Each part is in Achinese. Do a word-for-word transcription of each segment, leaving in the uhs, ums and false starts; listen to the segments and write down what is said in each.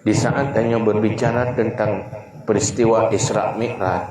Di saat tanyoe berbicara tentang peristiwa Isra Mi'raj,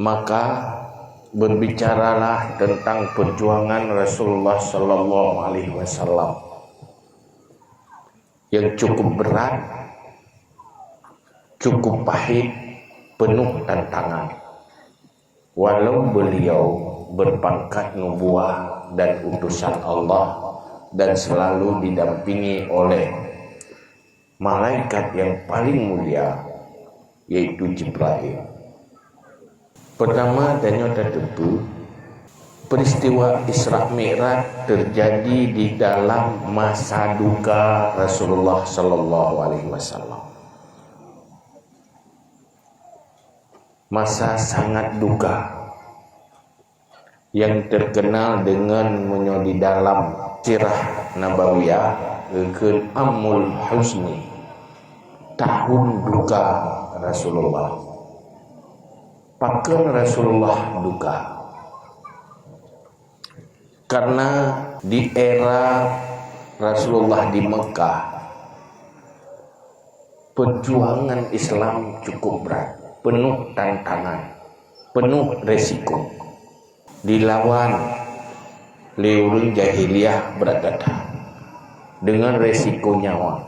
maka berbicaralah tentang perjuangan Rasulullah sallallahu alaihi wasallam yang cukup berat, cukup pahit, penuh tantangan. Walau beliau berpangkat nubuah dan utusan Allah dan selalu didampingi oleh malaikat yang paling mulia, yaitu Jibril. Pertama, tanyoe tateupeue, peristiwa Isra Mi'raj terjadi di dalam masa duka Rasulullah sallallahu alaihi wasallam. Masa sangat duka yang terkenal dengan, meunyoe di dalam sirah Nabawiyah, geukheun Amul Huzni, tahun duka Rasulullah. Pakon Rasulullah duka? Karena di era Rasulullah di Mekah, perjuangan Islam cukup berat, penuh tantangan, penuh resiko. Dilawan lé ureuëng jahiliyah brat that-that dengan resiko nyawa.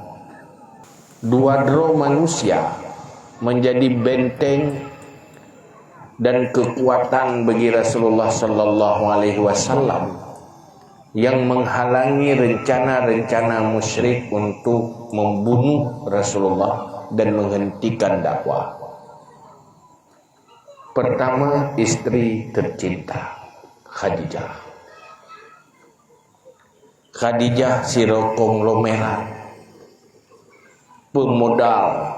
Dua droe manusia menjadi benteng dan kekuatan bagi Rasulullah sallallahu alaihi wasallam yang menghalangi rencana-rencana musyrik untuk membunuh Rasulullah dan menghentikan dakwah. Pertama, istri tercinta, Khadijah. Khadijah sidroe konglomerat pemodal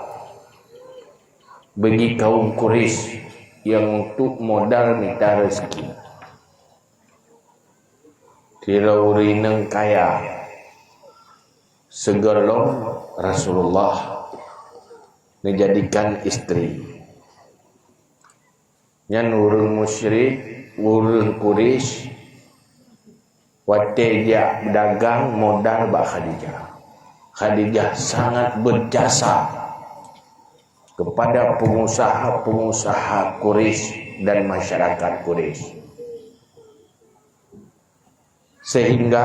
bagi kaum Quraisy yang untuk modal mita rezeki. Sidroe ureuëng inong kaya, sigohlom Rasulullah neujadikan istri. Nyan ureuëng musyrik, ureuëng Quraisy, watée jak dagang modal bak Khadijah. Khadijah sangat berjasa kepada pengusaha-pengusaha Quraisy dan masyarakat Quraisy. Sehingga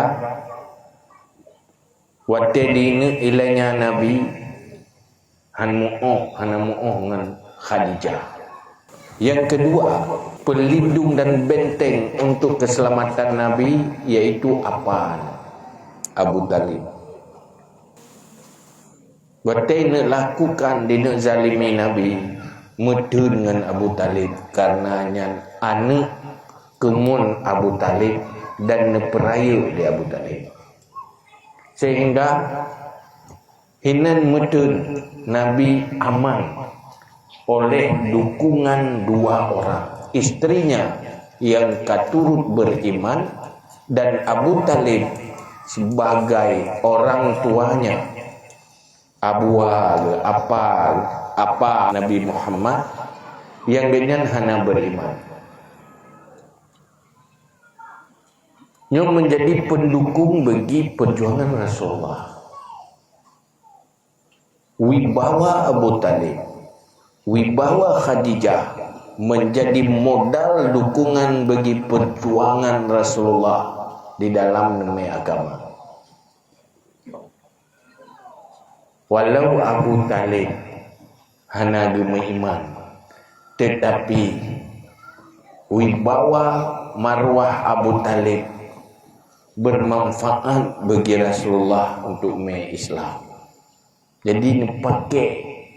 watée dineuk ilée nyan Nabi hana muoh, hana muoh ngon Khadijah. Yang kedua, pelindung dan benteng untuk keselamatan Nabi, yaitu apa? Abu Thalib. Watée neuk lakukan dineuk zalimi Nabi, meuteun ngon Abu Thalib, karena nyan aneuëk keumuen Abu Thalib dan neupeurayeuk lé Abu Thalib. Sehingga hinan meuteun Nabi aman oleh dukungan dua orang, istrinya yang ka turut beriman dan Abu Thalib sebagai orang tuanya, abua, apa, apa Nabi Muhammad yang geuhnyan hana beriman. Nyoe menjadi pendukung bagi perjuangan Rasulullah. Wibawa Abu Thalib, wibawa Khadijah menjadi modal dukungan bagi perjuangan Rasulullah di dalam neumé agama. Walau Abu Thalib hana geumeuiman, teutapi wibawa marwah Abu Thalib bermanfaat bagi Rasulullah untuk mé Islam. Jadi, neupaké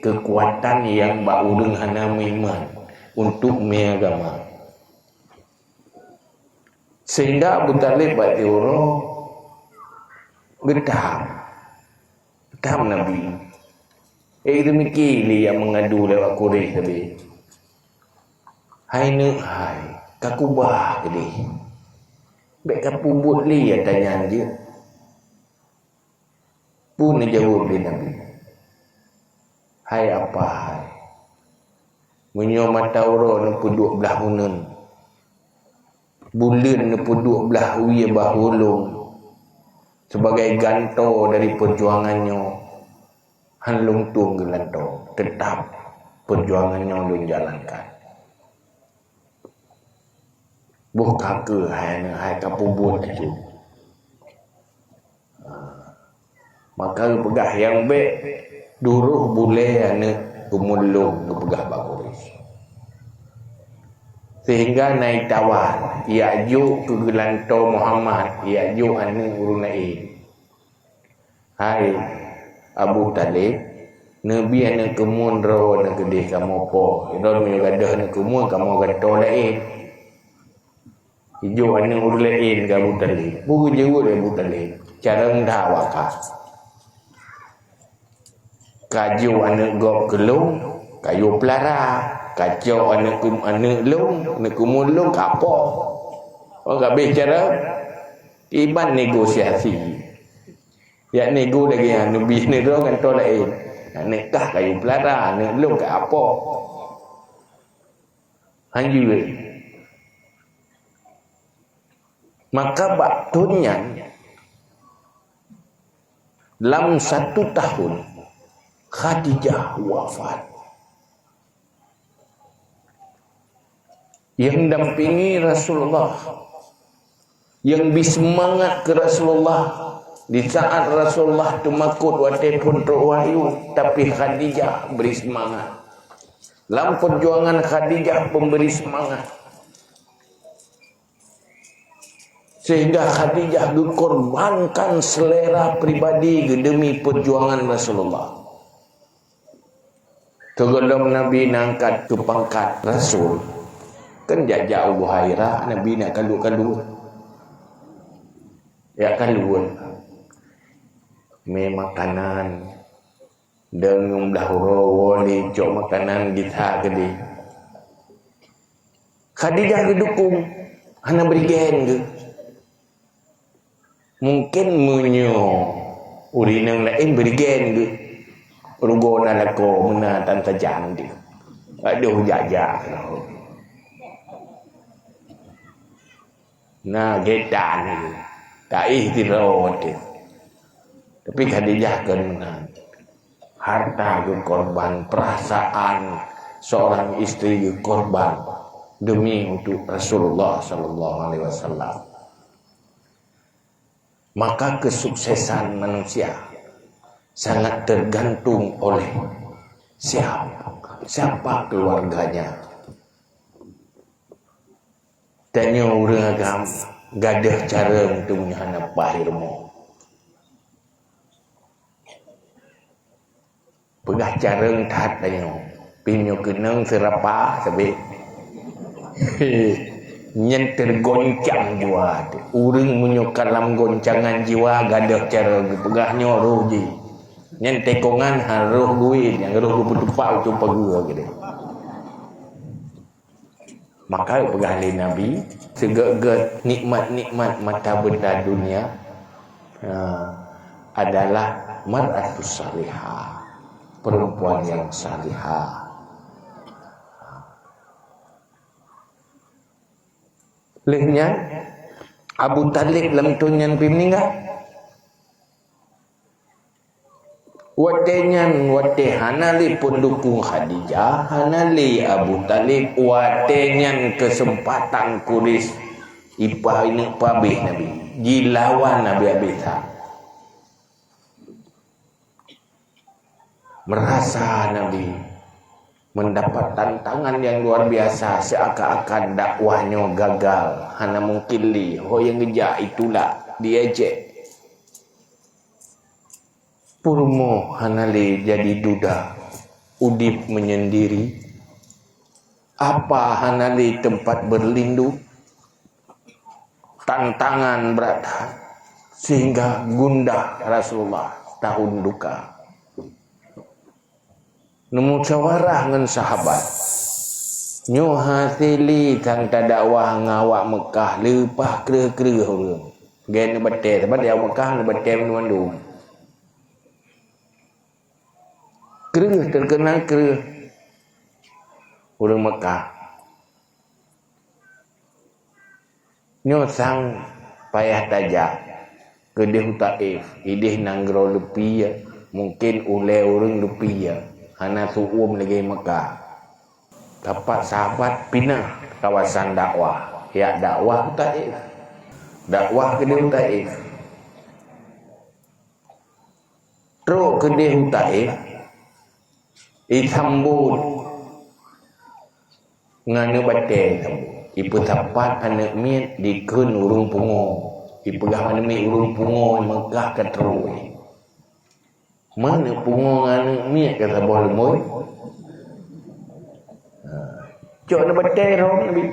keukuatan nyang bak ureuëng hana meuiman untuk mé agama. Sehingga Abu Thalib bak tiuroe geutam, geutam Nabi. Eh, itu miki li yang mengadu lewat Quraisy tadi. "Hai neuk hai, ka kubah keudeh. Bék ka peubuet li ata nyan jeuet." Peue neujaweueb lé Nabi? "Hai apa hai, meunyoe mata uroe neupeuduek blaih uneuen, buleuen neupeuduek blaih wie bahulong, sebagai gantoe dari perjuangan nyoe, Han lôn tueng geulantoe, teutab peujuangan nyoe lôn jalankan. Boh ka keuh hai, hai ka peubuet laju. Maka geupeugah, "Nyang bék duroh bulée aneuëk keumuen lôn," geupeugah bak Quraisy. Sehingga na itawa, ijak jok keu geulantoe Muhammad, ijak jok aneuëk ureuëng laén. "Hai Abu Thalib, neubi aneuëk keumuen droe neuh keudeh kamoe po. Droe meunyoe gadôh aneuëk keumuen, kamoe gantoe laén." Ijok aneuëk ureuëng laén keu Abu Thalib. Peue geujeuet lé Abu Thalib? Carông that awak kah. Ka jok aneuëk gob keu lôn, kayue peulara. Ka cok aneuëk keum-, aneuëk lôn, aneuëk keumuen lôn, ka po. Oh, ka abéh carông. Iban negosiasi. Yak nego lagée nyan, neubi aneuëk droe gantoe laén. Aneuëk kah kayue peulara, aneuëk lôn ka po. Han jeuet. Maka bak thon nyan, lam satu tahun, Khadijah wafat. Nyang dampingi Rasulullah, nyang bi seumangat keu Rasulullah, di saat Rasulullah teumakot watée phon trok wahyu, tapi Khadijah bri seumangat. Lam peujuangan Khadijah pemberi seumangat. Sehingga Khadijah geukorbankan seulera pribadi geuh demi peujuangan Rasulullah. Keu gohlom Nabi na angkat keu pangkat rasul, kan jak-jak u Buhaira, Nabi na kaluet-kaluet. Jak kaluet. Mé makanan, deungon blah uroe woe lé cok makanan gisa keudeh. Khadijah geudukong, hana bri gen geuh. Mungken meunyoe ureuëng inong laén bri gen geuh, rugoe na lakoe meunan tan sajan deuh. Adoh jak-jak keunoe. Na getan geuh, taéh sidroe teuh. Tapi Khadijah kon meunan. Harta geukorban, perasaan seorang istri geukorban demi untuk Rasulullah sallallahu alaihi wasallam. Maka kesuksesan manusia sangat tergantung oleh siapa, siapa keluarganya. Tanyoe ureuëng agam gadôh carông teuh meunyoe hana paih rumoh. Peugah carông that tanyoe. Pih nyoe keunong seurapa sabé. Nyan teugoncang jiwa teuh. Ureuëng meunyoe ka lam goncangan jiwa gadôh carông geupeugah nyoe roh jih. Nyan teukongan han roh geuwien nyang roh geupeutupak u pageue keudeh. Maka peugah lé Nabi, sigeut-geut nikmat-nikmat mata benda dunia, ha, adalah mar'atus salihah, perempuan yang salihah. Lheueh nyan, Abu Thalib lam thon nyan pih meuninggai. Watée nyan, watée hana lé peundukong Khadijah, hana lé Abu Thalib, watée nyan keuseumpatan Quraisy ipa-, ineuk pabéh Nabi, jilawan Nabi habéh that. Meurasa Nabi mendapat tantangan nyang luar biasa, seuakan-akan dakwah nyoe gagal, hana mungken lé, ho nyang geujak itulak, diejek. Peurumoh hana lé jadi duda, udeb menyendiri. Apa hana lé teumpat beurlindong. Tantangan brat that, sehingga gundah Rasulullah tahun duka. Neumusyawarah ngon sahabat, "Nyoe hase lé sang tadakwah ngon awak Meukah, leupah kreueh-kreueh ureuëng." Gét neubatée, sabab di awak Meukah neubatée mandum-mandum. Kreueh, terkenal kreueh ureuëng Meukah. Nyoe sang payah tajak keudeh u Taif, ideh nanggroe leupie, Mungken ulèe ureueng leupie, hana seuuem lagèe Mekah. Tapat sahabat pinah kawasan dakwah, jak dakwah u Taif. Dakwah keudeh u Taif. Trok keudeh u Taif, jisambot ngon aneuk batèe, jisambot. Jipeusapat aneuk miet dikheun ureueng pungo. Jipeugah aneuk miet, "Ureueng pungo Mekah ka trok." Meuneuk pungo ngon aneuk miet ka saboh leumoi. Ha. Cok aneuk batèe rhom Nabi.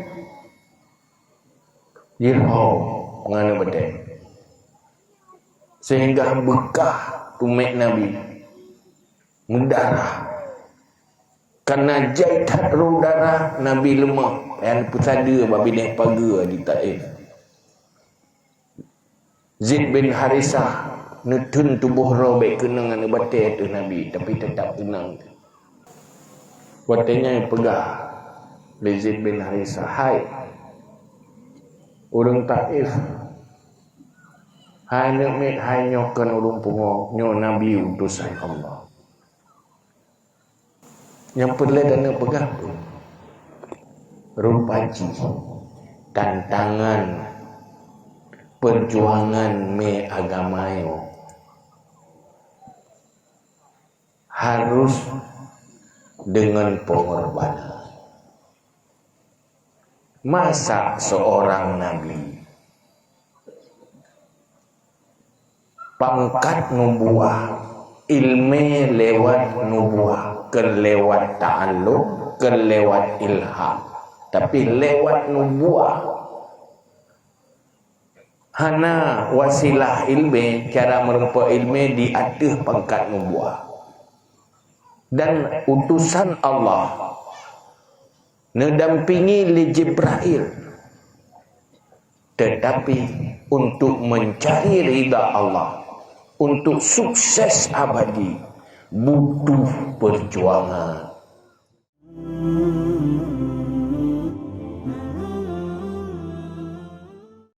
Jirhom ngon aneuk batèe. Sehingga beukah tumèk Nabi meudarah. Kareuna jai that rôh darah, Nabi leumah, nyang peusadeue bak binéh pageue di Taif. Zaid bin Harisah neutheun tuboh droe bèk keunong aneuk batèe ateueh Nabi, tapi teutap keunong. Watèe nyan peugah lé Zaid bin Harisah, "Hai ureueng Taif, hai aneuk miet, hai nyoe kon ureueng pungo, nyoe Nabi utosan Allah." Nyang peureulèe taneuk peugah pun, rupa jih tantangan peujuangan mé agama nyoe harus deungon peungorbanan. Masa seorang nabi, pangkat nubuah, ileumèe lewat nubuah, kon lewat ta'alum, kon lewat ilham, tapi lewat nubuah. Hana wasilah ileumèe, cara meurumpok ileumèe di ateueh pangkat nubuah. Dan utusan Allah neudampingi lé Jibrail, tetapi untuk mencari ridha Allah, untuk sukses abadi, butuh perjuangan.